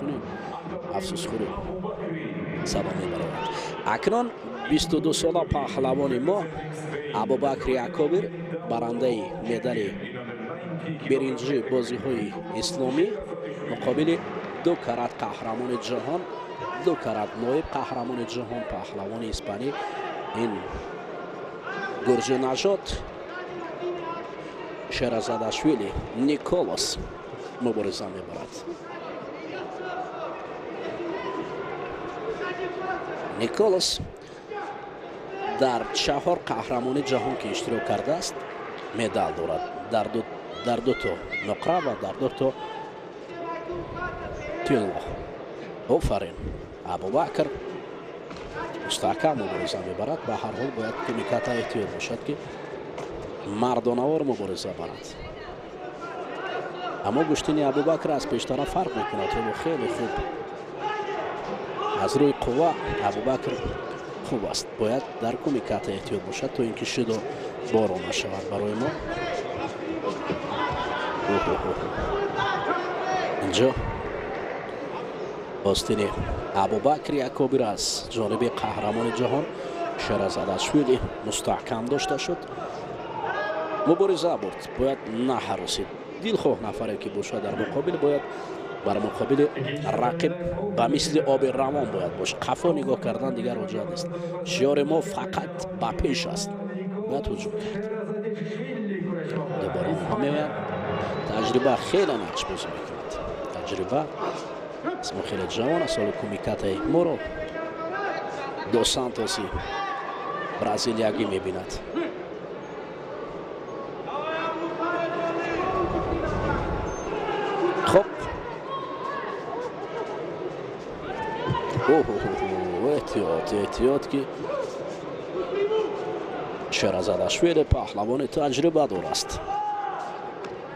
Чунин афсусхӯрӣ садо мебарояд. Акнун 22 сола паҳлавони мо Абубакри Акобир, барандаи медали биринҷи бозиҳои исломӣ, муқобили ду карат қаҳрамони ҷаҳон, ду карат ноиб қаҳрамони ҷаҳон, паҳлавони испанӣ, ин гурҷинажод Шеразадашвили Николас мубориза мебарад. Николас дар чаҳор қаҳрамони ҷаҳон, ки иштирок кардааст, медал дорад: дар дуто нуқра ва дар дуто тилло. Офарин, Абубакр мустаҳкам мубориза мебарад. Ба ҳар ҳол бояд кумиката эҳтиёт бошад, ки мардонавор мубориза барад. Аммо гӯштини Абубакр аз пештара фарқ мекунад. Ҳоло хеле хуб, аз рӯи қувва Абубакр хуб аст. Бояд дар кумиката эҳтиёт бошад, то ин ки шидо боро нашавад барои мо. Инҷо остини Абубакри Акобир аз ҷониби қаҳрамони ҷаҳон Шеразадашвили мустаҳкам дошта шуд. Мубориза бурд, бояд наҳаросид. Дилхоҳ нафаре ки бошад дар муқобил, бояд бар муқобили рақиб ба мисли оби равон бояд бош. Қафо нигоҳ кардан дигар ҳоҷат нест. Шиёри мо фақат ба пеш аст. Бояд ҳуҷум кард. Дубора онҳо меоянд. Таҷриба хеле нақш бозӣ мекунад. Таҷриба мо хеле ҷавон аст. Ҳоло кумикатаи моро До Сантоси бразилиягӣ мебинад. Хоб, эҳтиёт, эҳтиёт, ки Шеразадашвили паҳлавони таҷрибадор аст.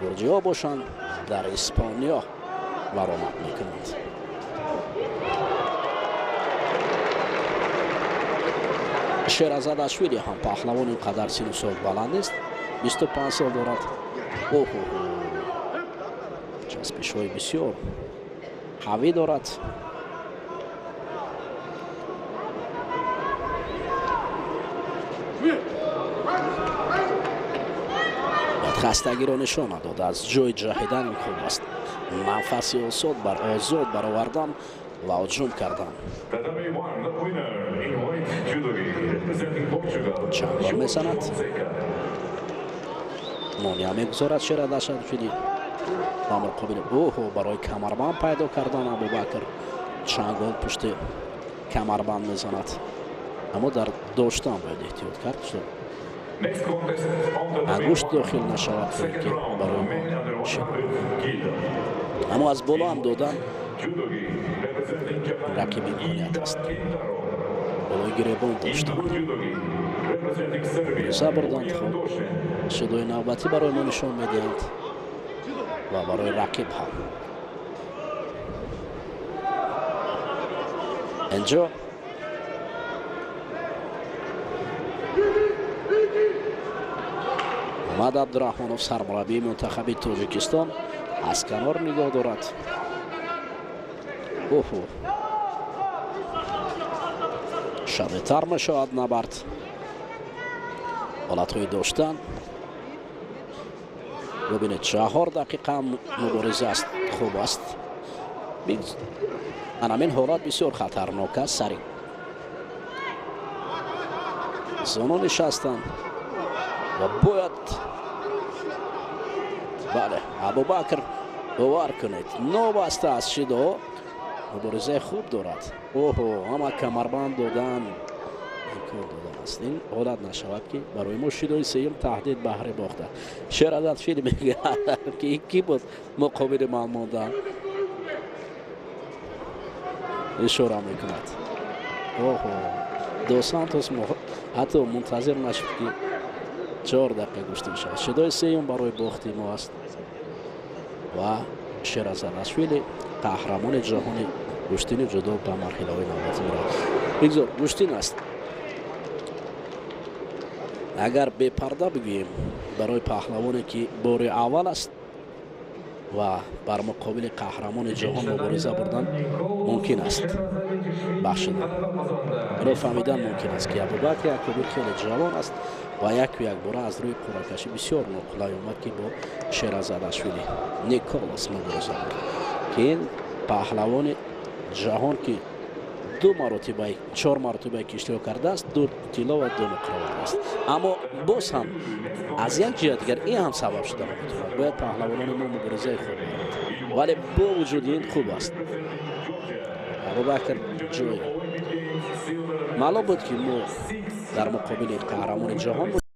Гурҷиҳо бошанд, дар Испониё баромад мекунанд. Шеразадашвили ҳам паҳлавон ин қадар сину сол баланд нест, 25 сол дорад. Оҳо, часпишҳои бисёр қавӣ дорад. Хастагиро нишон надод. Аз ҷои ҷаҳидан хуб аст, нафаси осод бар озод баровардан ва ҳуҷум кардан. Чангол мезанад, монеа мегузорад Шеразадашвили ба муқобили. Оҳо, барои камарбанд пайдо кардан Абубакр чангол пушти камарбанд мезанад, аммо дар доштан бояд эҳтиёт кард, ангушт дохил нашавад, ки барои мо. Аммо аз боло ҳам додан рақиб имконият аст. Болои гиребон доштанд, мубориза бурданд. Хуб, шидои навбатӣ барои мо нишон медиҳанд ва барои рақиб ҳам. Инҷо Муҳаммад Абдураҳмонов, сармураббии мунтахаби Тоҷикистон, аз канор нигоҳ дорад. Оҳо, шадидтар мешавад набард. Ҳолатҳои доштан бубинед, 4 дақиқа мубориза аст, хуб аст. Анамин ҳолат бисёр хатарнок аст. Сари зону нишастанд ва бояд, бале, Абубакр, бовар кунед, новаста аз шидо муборизаи хуб дорад. Оҳо, ҳама камарбанд додан имкон додан аст. Ин ҳолат нашавад, ки барои мо шидои сеюм таҳдид баҳри бохта. Шеразадашвили мегӯяд, ки ин кӣ буд муқобили ман мондан, ишора мекунад. Оҳо, До Сантос ҳатто мунтазир нашуд, ки 4 дақиқа гӯштин шавад. Шидои сеюм барои бохти мо аст ва Шеразадашвили, қаҳрамони ҷаҳони гӯштини ҷудо, ба марҳилаҳои навбатӣ меравад. Бигзор, гӯштин аст. Агар бепарда бигӯем, барои паҳлавоне, ки бори аввал аст Ва бар муқобили қаҳрамони ҷаҳон мубориза бурдан мумкин аст бахшидан. Ино фаҳмидан мумкин аст, ки Абубакр Якобир хеле ҷавон аст ва яку якбора аз рӯи қуръакашӣ бисёр ноқулай омад, ки бо Шеразадашвили Николас мубориза бурд, ки ин паҳлавони ҷаҳон, ки ду маротиба, чор маротибае ки иштирок кардааст, ду тилло ва ду нуқра овардааст. Аммо боз ҳам аз як ҷиҳат дигар ин ҳам сабаб шуда наметавонад. Бояд паҳлавонони мо муборизаи хуб баранд, вале бо вуҷуди ин хуб аст. Абубакр ҷой маълум буд, ки мо дар муқобили қаҳрамони ҷаҳон.